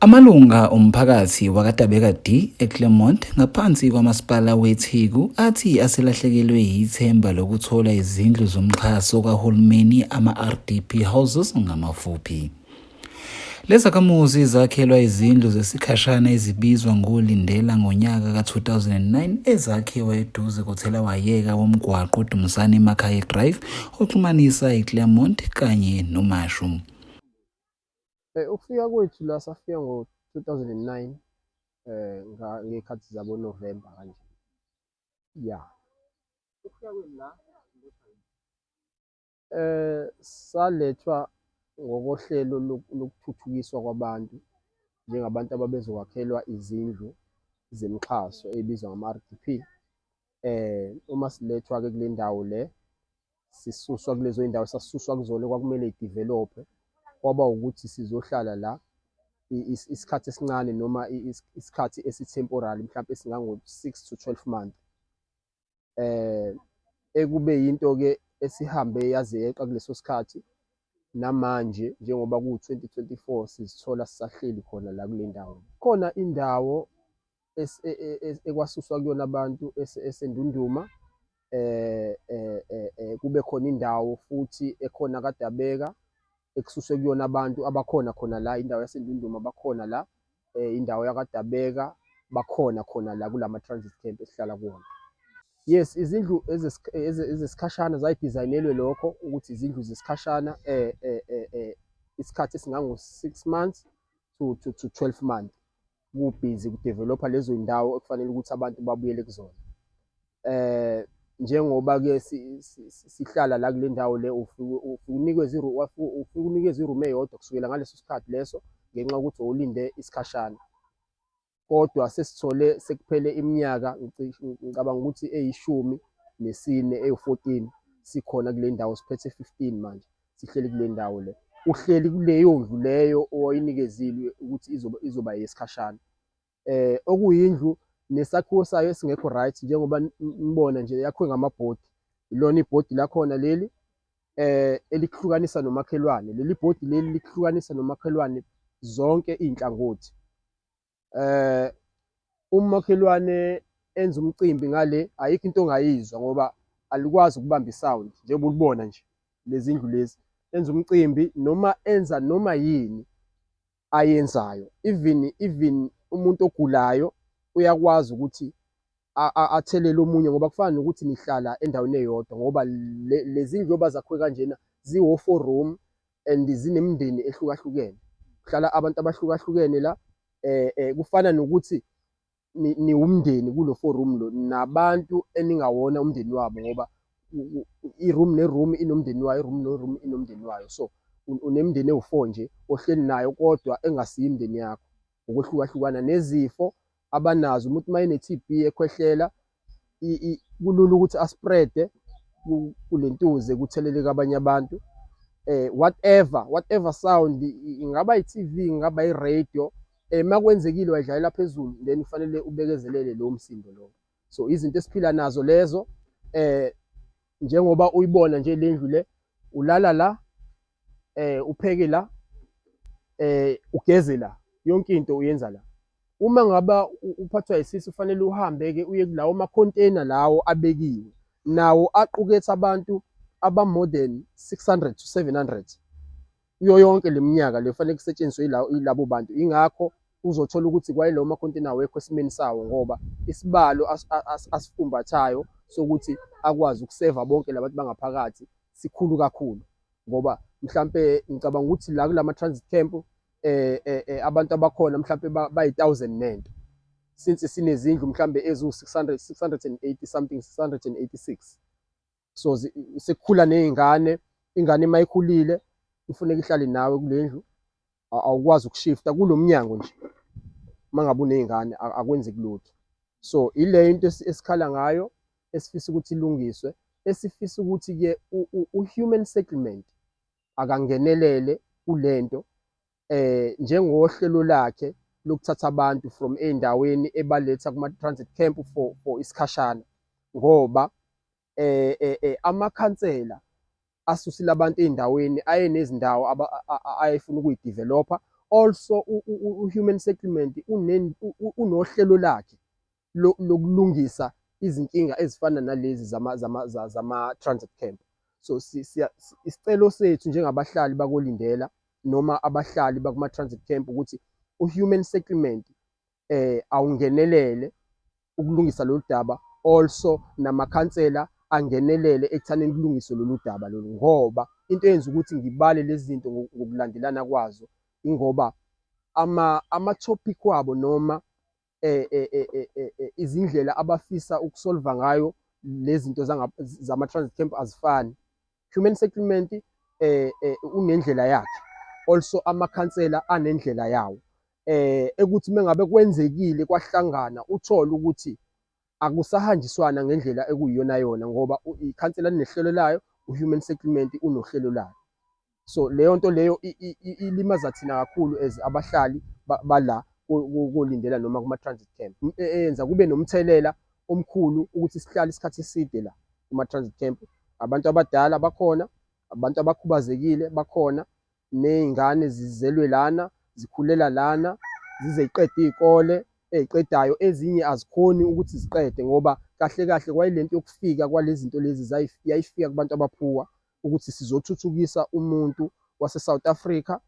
Amalunga omphakathi waKaDabeka D eClermont ngaphansi kwaMasipala weTheku athi aselahlekelwe yithemba lokuthola izindlu zomxhaso kahulumeni ama-RDP houses ngamafuphi. Lezakhamuzi zakhelwa izindlu zesikhashana ezibizwa ngoLindela ngonyaka ka-2009 ezakhiwa eduze kothelawayeka womgwaqo uDumsani Makhaye Drive oxhumanisa iClermont kanye noMashu. Ukufika kwethu la safika ngo-2009 ngey'khathi zabo-November kanje. Ya. Ukufika kwenu la? Salethwa ngokohlelo lokuthuthukiswa kwabantu njengabantu ababezokwakhelwa izindlu zemixhaso ey'bizwa ngama-RDP. Uma silethwa-ke kule ndawo le, sisuswa kulezo zindawo sasisuswa kuzona okwakumele yidevelophe, kwaba ukuthi sizohlala la isikhathi esincane noma isikhathi esi-temporary mhlampe esingango-6 to 12 month. Ekube yinto-ke esihambe yaze yeqa kuleso sikhathi, namanje njengoba kuwu-2024 sizithola sisahleli khona la kule ndawo. Khona indawo ekwasuswa kuyona abantu eseNdunduma, kube khona indawo futhi ekhona KaDabeka ekususwe kuyona abantu abakhona khona la, indawo yaseNdunduma bakhona la, indawo yakaDabeka bakhona khona la kulama transit camp esihlala kuwona. Yes, izindlu ezesikhashana zayidizayinelwe lokho ukuthi izindlu zesikhashana isikhathi esingango-6 months to 12 months, kubhizi kudevelopha lezo zindawo ekufanele ukuthi abantu babuyele kuzona. Njengoba-ke sihlala la kule ndawo le, ufike unikezwe ufike unikezwe i-room eyodwa kusukela ngaleso sikhathi leso ngenxa yokuthi wawulinde isikhashana. Kodwa sesithole sekuphele iminyaka, ngicabanga ukuthi eyishumi nesine, ewu-14 sikhona kule ndawo, siphethe 15 manje sihleli kule ndawo le. Uhleli kuleyo ndlu leyo owayinikezilwe ukuthi izoba eyesikhashana. Okuyindlu nesakhiwo sayo esingekho right, njengoba nibona nje yakhiwe ngamabhodi. Ilona ibhodi lakhona leli elikuhlukanisa nomakhelwane. Leli bhodi leli likuhlukanisa nomakhelwane zonke iy'nhlangothi. Umakhelwane enza umcimbi ngale, ayikho into ongayizwa ngoba alikwazi ukubamba i-sound njengoba ulibona nje lezi ndlu lezi. Enza umcimbi noma enza noma yini ayenzayo, even umuntu ogulayo uyakwazi ukuthi athelele omunye ngoba kufana nokuthi nihlala endaweni eyodwa, ngoba lezi ndlu zakhiwe kanjena ziwo-four room and zinemindeni ehlukahlukene. Kuhlala abantu abahlukahlukene la, kufana nokuthi niwumndeni kulo four room lo nabantu eningawona umndeni wabo, ngoba i-room ne-room inomndeni wayo, i-room ne-room inomndeni wayo. So unemindeni ewu-four nje ohleli nayo kodwa engasiyo imindeni yakho ngokwehlukahlukana nezifo abanazo. Umuntu uma ene-TB ekhwehlela, kulula ukuthi a-spread-e kulentuze kutheleleke abanye abantu. Whatever sound, ingaba i-TV, ingaba i-radio, makwenzekile wayidlalela phezulu, then kufanele ubekezelele lowo msindo lowo. So izinto esiphila nazo lezo. Njengoba uyibona nje le ndlu le, ulala la, upheke la, ugeze la, yonke into uyenza la. Uma ngaba uphathwa isisu, kufanele uhambe-ke uye kulawo ma-container lawo abekiwe nawo aqukethe abantu aba-more than 600 to 700. Kuyo yonke le minyaka le kufanele kusetshenziswe yilabo bantu. Ingakho uzothola ukuthi kwayilawo ma-container awekho esimeni sawo, ngoba isibalo asifumbathayo sokuthi akwazi ukuseva bonke labantu bangaphakathi sikhulu kakhulu, ngoba mhlampe ngicabanga ukuthi la kulama transit camp abantu abakhona mhlampe bayi-1000 nento, since sinezindlu mhlambe eziwu-600, 680 something, 686. So sekukhula ney'ngane, ingane uma ikhulile kufuneka ihlale nawe kule ndlu. Awukwazi ukushifta kulo mnyango nje uma ngabe uney'ngane, akwenzeki lutho. So ile into esikhala ngayo, esifisa ukuthi ilungiswe, esifisa ukuthi-ke u-human settlement akangenelele kulento njengohlelo lakhe lokuthatha abantu from ey'ndaweni ebaletha kuma-transit camp for isikhashana, ngoba amakhansela asusile abantu ey'ndaweni ayenezindawo ayefuna ukuyidevelopha. Also u-human settlement unohlelo lakhe lokulungisa izinkinga ezifana nalezi zama-transit camp. So isicelo sethu njengabahlali bakoLindela noma abahlali bakuma-transit camp ukuthi u-human settlement awungenelele ukulungisa lolu daba, also namakhansela angenelele ekuthaneni kulungiswe lolu daba lolu, ngoba into eyenza ukuthi ngibale lezi zinto ngokulandelana kwazo ingoba ama-topic wabo noma izindlela abafisa ukusolva ngayo lezi zinto zama-transit camp azifani. Human settlement unendlela yakhe, also amakhansela anendlela yawo, ekuthi mengabe kwenzekile kwahlangana uthole ukuthi akusahanjiswana ngendlela ekuyiyona yona, ngoba ikhansela linehlelo layo, u-human settlement unohlelo layo. So leyo nto leyo ilimaza thina kakhulu as abahlali bala koLindela noma kuma-transit camp, eyenza kube nomthelela omkhulu ukuthi sihlale isikhathi eside la kuma-transit camp. Abantu abadala bakhona, abantu abakhubazekile bakhona, ney'ngane zizelwe lana, zikhulela lana, zize ziqede iy'kole ey'qedayo, ezinye azikhoni ukuthi ziqede ngoba kahle kahle kwayilento yokufika kwalezi zinto lezi yayifika kubantu abaphuwa ukuthi sizothuthukisa umuntu wase-South Africa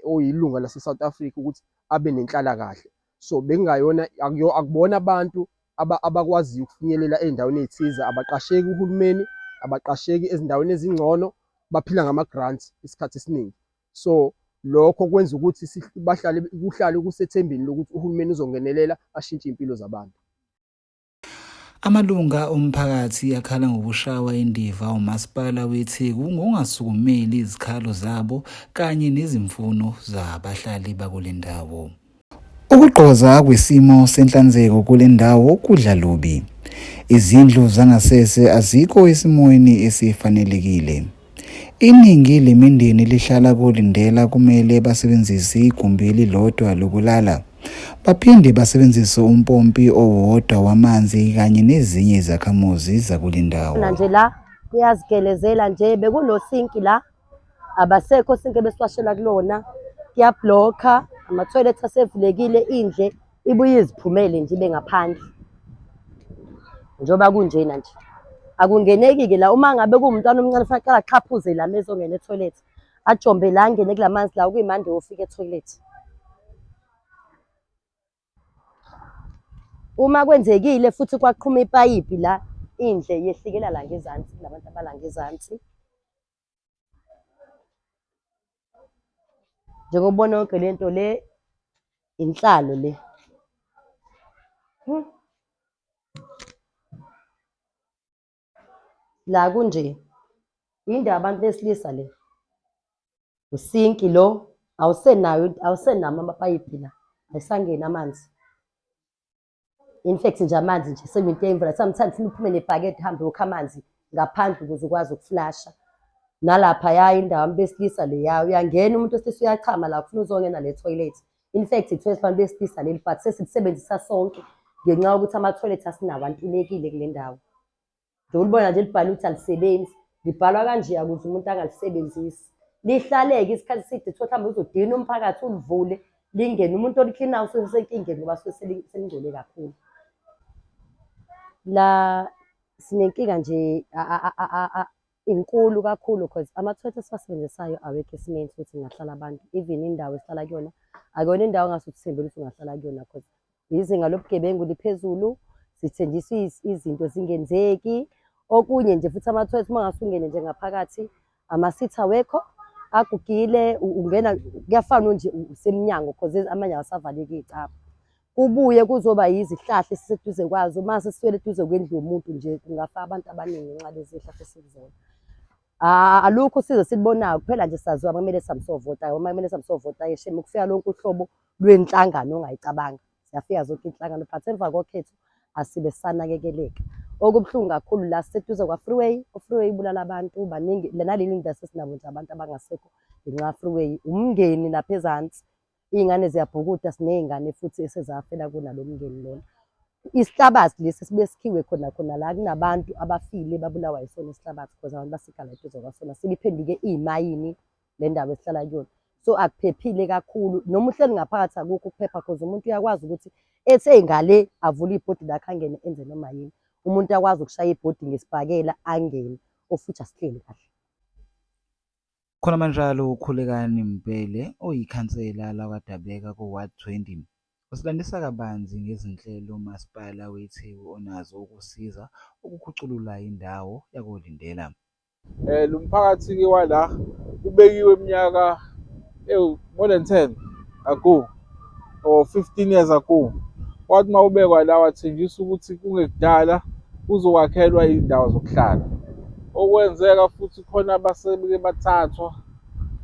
oyilunga lase-South Africa ukuthi abe nenhlalakahle. So bekungayona akubona abantu abakwaziyo ukufinyelela ey'ndaweni ey'thize, abaqasheki uhulumeni, abaqasheki ezindaweni ezingcono, baphila ngama-grants isikhathi esiningi. So lokho kwenza ukuthi bahlale kuhlale kusethembeni lokuthi uhulumeni uzongenelela ashintshe iy'mpilo zabantu. Amalunga omphakathi akhala ngokushawa indiva uMasipala weTheku ngokungasukumeli izikhalo zabo kanye nezimfuno zabahlali bakule ndawo. Ukugqoza kwesimo senhlanzeko kule ndawo kudla lubi. Izindlu zangasese azikho esimweni esifanelekile. Iningi lemindeni lihlala koLindela kumele basebenzise igumbi elilodwa lokulala. Baphinde basebenzise umpompi owodwa wamanzi kanye nezinye izakhamuzi zakule ndawo. Nje la kuyazigelezela nje, bekunosinki la, abasekho osinki ebesiwashela kulona, kuyablokha, amathoyilethi asevulekile, indle ibuye iziphumele nje ibe ngaphandle njengoba kunjena nje. Akungeneki-ke la, uma ngabe kuwumntwana omncane kufanele aqale axhaphuze la uma ezongena ethoyilethi, ajombe la angene kula manzi la kuyimande wofika ethoyilethi. Uma kwenzekile futhi kwaqhuma ipayipi la, indle yehlikela la ngezansi kulabantu abala ngezansi. Njengoba ubona yonke le nto le, inhlalo le. La kunje, indawo yabantu besilisa le. Usinki lo, awusenayo, awusenamo amapayipi la, ayisangeni amanzi. In fact nje amanzi nje sekuyinto eyimvula, sometimes ufuna uphume nebhakede uhambe uyokha amanzi ngaphandle ukuze ukwazi ukuflasha. Nalaphaya indawo abantu besilisa leya, uyangena umuntu wesilisa uyachama la, ufuna uzongena le toilet. In fact ithoyilethi labantu besilisa leli, but sesilisebenzisa sonke ngenxa yokuthi amathoyilethi asinawo antulekile kule ndawo. Nje ulibona nje libhalwe ukuthi alisebenzi, libhalwa kanje ukuze umuntu angalisebenzisi. Lihlaleke isikhathi eside, uthole mhlawumbe uzodina umphakathi ulivule lingene, umuntu oliklinayo usuke esenkingeni ngoba suke selingcole kakhulu. La sinenkinga nje inkulu kakhulu cause amathoyilethi esiwasebenzisayo awekho esimeni sokuthi kungahlala abantu, even indawo esihlala kuyona akuyona indawo ongase uthembe ukuthi ungahlala kuyona cause izinga lobugebengu liphezulu, sithenjiswa izinto zingenzeki. Okunye nje futhi amathoyilethi uma ngase ungene nje ngaphakathi amasithi awekho, agugile, ungena kuyafana nje usemnyango cause amanye awasavaleki iy'cabha. Kubuye kuzoba yizihlahla esiseduze kwazo, uma sesiwele eduze kwendlu yomuntu nje kungafa abantu abaningi ngenxa yalezi zihlahla esikuzona. Alukho usizo esilubonayo, kuphela nje saziwa uma kumele sihambe siyovota, uma kumele sihambe siyovota-ke shame kufika lonke uhlobo lwenhlangano ongayicabanga. Ziyafika zonke iy'nhlangano but emva kokhetho asibe sisanakekeleka. Okubuhlungu kakhulu la siseduze kwa-freeway, u-freeway ubulala abantu baningi, naleli ndawo sesinabo nje abantu abangasekho ngenxa ya-freeway. Umngeni lapha ezansi, iy'ngane ziyabhukuda, siney'ngane futhi esezafela kunalo mngeni lona. Isihlabathi lesi esibuye sikhiwe khona khona la kunabantu abafile babulawa yisona isihlabathi because abantu basikha la eduze kwasona, sibiphenduke imayini le ndawo esihlala kuyona. So akuphephile kakhulu, noma uhleli ngaphakathi akukho ukuphepha cause umuntu uyakwazi ukuthi ethe ngale avule ibhodi lakhe angene enze noma yini. Umuntu uyakwazi ukushaya ibhodi ngesibhakela angene, of which asihleli kahle. Khonamanjalo uKhulekani Mbhele oyikhansela lakwaDabeka ku-Ward 20, usilandisa kabanzi ngezinhlelo uMasipala weTheku onazo ukusiza ukukhuculula indawo yakoLindela. Lo mphakathi-ke wala ubekiwe iminyaka ewu more than 10 ago or 15 years ago. Wathi uma ubekwa la wathenjiswa ukuthi kungekudala kuzokwakhelwa iy'ndawo zokuhlala. Okwenzeka futhi khona abasebeke bathathwa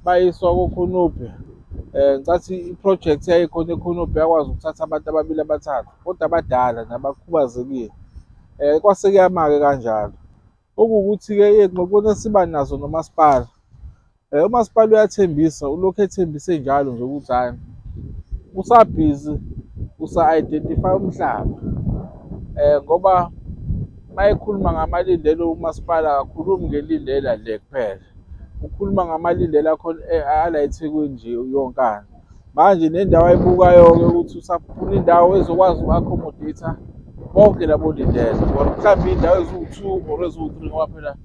bayiswa koKhonuphe. Ngicathi i-project eyayikhona eKhonuphe yakwazi ukuthatha abantu ababili abathathu kodwa abadala nabakhubazekile. Kwase kuyama-ke kanjalo. Okuwukuthi-ke ey'ngxoxweni esiba nazo nomasipala, umasipala uyathembisa, ulokhu ethembise njalo nje ukuthi hhayi usabhizi usa-identify umhlaba ngoba uma ekhuluma ngamalindelo umasipala akakhulumi ngelindela le kuphela, ukhuluma ngamalindelo akhona ala eThekwini nje yonkana. Manje nendawo ayibukayo-ke ukuthi usafuna indawo ezokwazi uku-accommodate bonke labo Lindela or mhlawumbe iy'ndawo eziwu-two or eziwu-three ngoba phela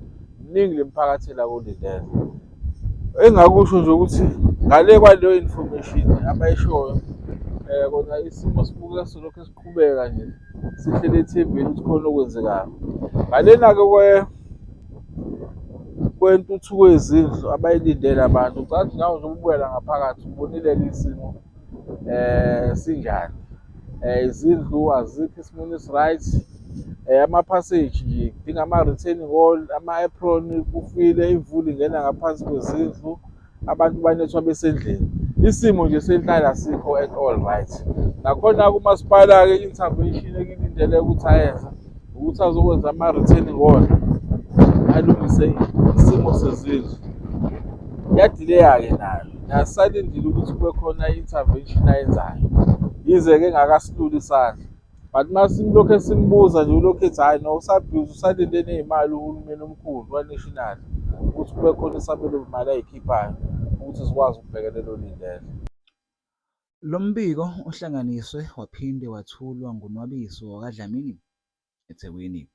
miningi le miphakathi ela koLindela. Engingakusho nje ukuthi ngale kwaleyo information abayishoyo kona isimo sibukeka silokhu siqhubeka nje sihlele ethembeni ukuthi khona okwenzekayo. Ngalena-ke kwentuthuko yezindlu abayilindele abantu ngicabanga ukuthi nawe njengoba ubuya la ngaphakathi ubonile-ke isimo sinjani. Izindlu azikho esimweni esi-right, amaphaseji nje kudinga ama-retaining wall, ama-apron kufile, imvula ingena ngaphansi kwezindlu. Abantu banethwa besendlini. Isimo nje senhlalo asikho at all right. Nakhona-ke umasipala-ke i-intervention ekilindele ukuthi ayenze ukuthi azokwenza ama-retaining wall alungise isimo sezindlu. Iyadileya-ke nayo, nasalindile ukuthi kube khona i-intervention ayenzayo. Yize-ke engakasiluli isandla. But uma simlokhu simbuza nje ulokhu ethi hhayi no usabhizi usalinde ney'mali uhulumeni omkhulu wa-national ukuthi kube khona isabelo mali ayikhiphayo ukuthi sikwazi ukubhekelela oLindela. Lo mbiko uhlanganiswe waphinde wathulwa nguNwabiso wakaDlamini, eThekwini.